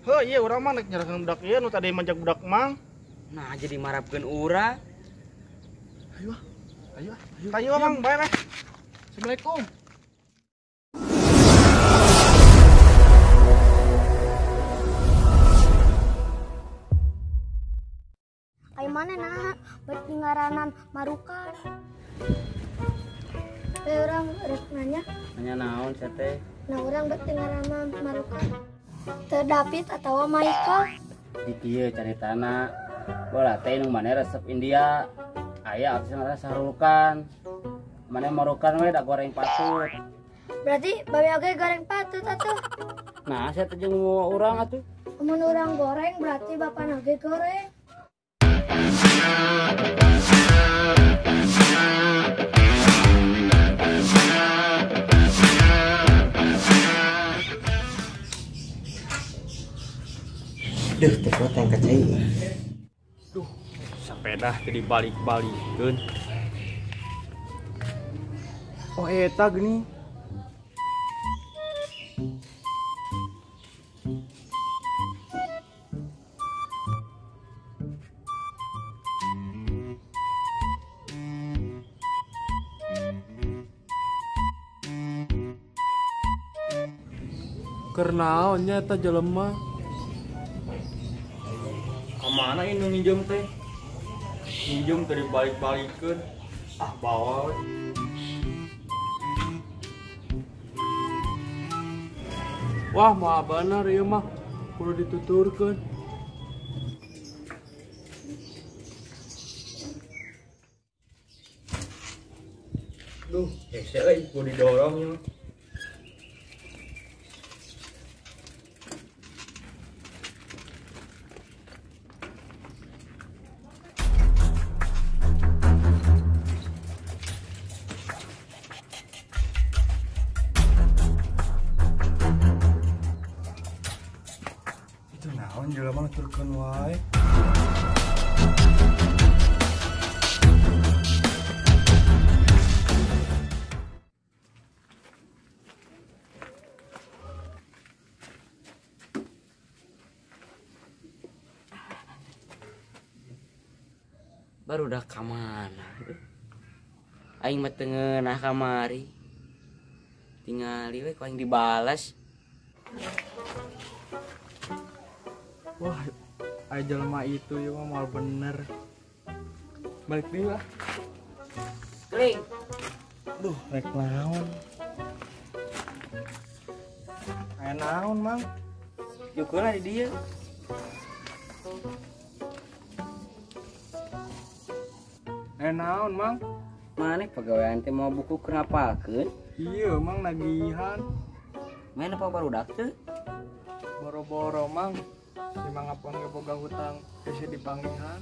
Heuh, ieu urang mah nek nyerahkeun budak ieu nu tadi manjak budak Mang. Nah, jadi marapkeun urang. Ayo ah. Ayo ah. Ayo Mang, bae bae. Assalamualaikum. Ayo mana nah, bet ngaranan Marukan. Urang rek nanya. Nanya naon sia teh? Nah, urang bet ngaranan Marukan. Teu David atawa Michael. Di kieu caritana. Bola teh nu maneh resep India. Aya artis ngaranna Sarukan. Maneh Marukan we da goreng patut. Berarti babe oge goreng patut atuh. Nah, sia teh jeung urang atuh. Mun urang goreng berarti bapak oge goreng. Duh, teh kuat yang kacai. Duh, sepeda jadi balik-balikeun. Oh, eta geuning. Keur naon nya eta jelema? Kamana ini nginjem teh? Nginjem teh dibalik-balikeun. Ah, bawa we. Wah, moal bener ieu mah. Kudu dituturkeun. Duh, hese euy kudu didorong ieu mah. Itu naon jelema nuturkeun wae. Baru udah kamana? Aing mah teu ngeunah kamari. Tingali we ku aing dibalas. Wah, aya jelema itu ieu mah moal bener. Balik deui lah. Kling. Duh, rek naon? Aya naon, Mang? Jukeun di dieu. Aya naon, Mang? Maneh pagawean teh mau buku keur ngapalkeun? Iya, Mang nagihan. Main apa barudak teu? Boro-boro, Mang. Si Mang Apon ge boga hutang hese dipanggihan.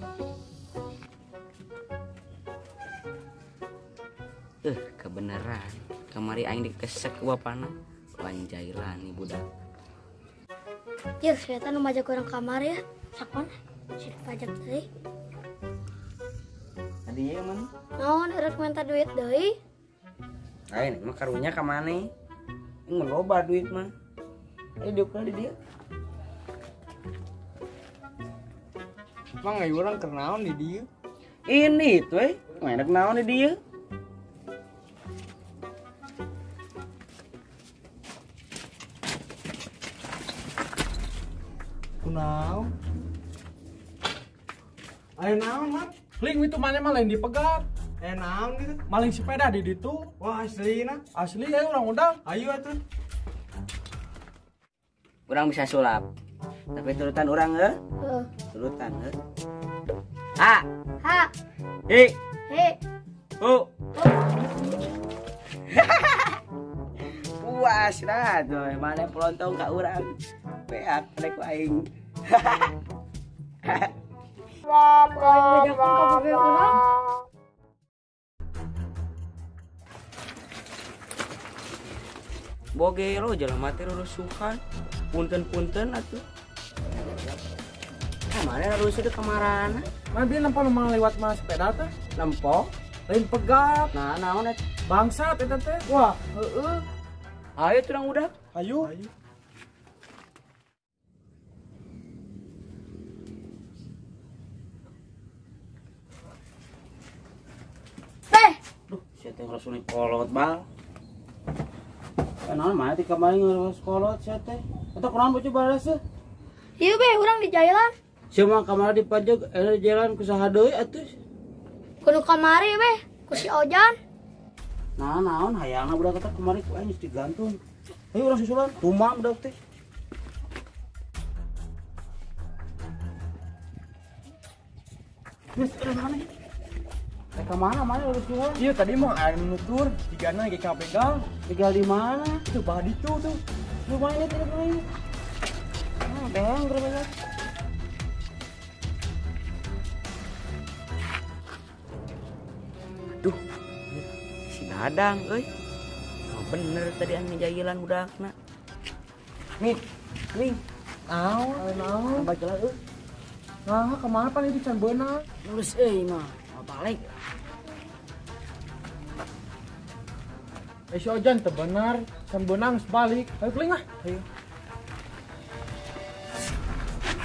Kebenaran. Kamari aing dikesek ku bapana. Wanjailan nih budak. Yeuh, si eta nu majak urang kamar ya. Sakon si pajak deui. Tadi ieu mana? Naon erek minta duit deui? Lain mah karunya ka maneh. Ini loba duit mah. Ayo diukur di dieu. Mang ayo urang keur naon di dieu? Ini tuh euy, enak naon di dieu? Kunaon? Ayo naon, Mang? Ling itu mana mah lain dipegat. Naon gitu? Maling sepeda di ditu. Wah, aslina. Asli ayo urang undang. Ayo atuh. Urang bisa sulap. Tapi turutan urang heuh? Heeh. Turutan heuh. A. H. I. H. U. Puas dah tuh, mana pelontong ka urang. Beak rek ku aing. Aing bejakeun ka babe urang. Bogelo jelema teh rusuhan. Punten-punten atuh. Kamana rusuh teh kamarana? Mana dia nempo nu lewat mah sepeda teh? Nempo? Lain pegat. Nah, naon eta? Bangsat eta teh. Wah, heueuh. Ayo turang udah. Ayo. Sia teh ngerasuni kolot bal. Naon mah ti kamari ngurus kolot sia teh. Eta kunaon bocah balas teh? Ieu be urang di jalan. Sia mah kamari dipajeg di jalan ku saha deui atuh? Kudu kamari be, ku si Ojan. Nah, naon hayangna budak teh kamari ku aing geus digantung. Ayo urang susulan, tumang budak teh. Geus urang mana? Ka mana mana urus susulan? Iya tadi mah aya nu nutur, jigana ge ka begal. Begal di mana? Tuh bah ditu tuh. Lu main itu main. Ah, beheng bener. Aduh. Si Dadang euy. Oh, bener tadi anu ngejailan budakna. Nih, nih. Naon? Naon? Baca lah euy. Nah, kemana pan itu can beunang? Lulus euy mah. Balik. Si Ojan teu bener, can beunang geus balik. Ayo keling ah. Ayo.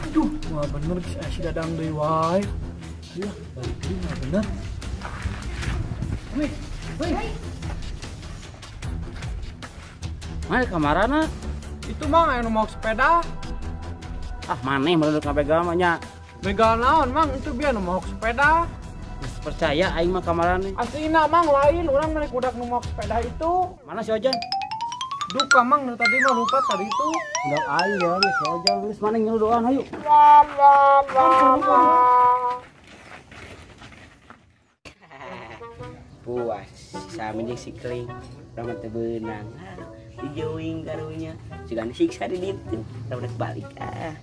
Aduh, wah bener si Dadang deui wae. Ayo, balik deui mah bener. Wih, wih. Mana kamarana? Itu mang aya nu maok sepeda. Ah, maneh meureun ngabegal mah nya. Begal naon mang, itu biar nu maok sepeda. Percaya aing mah kamarane. Aslina mang lain urang naik budak nu maok sepeda itu. Mana si Ojan? Duka mang nu tadi mah lupa tadi itu. Budak aing ya si Ojan geus mana ngeludoan hayu. Puas sami jeung si Keling. Urang mah teu beunang. Dijeuing karunya. Siga disiksa di ditu. Urang balik ah.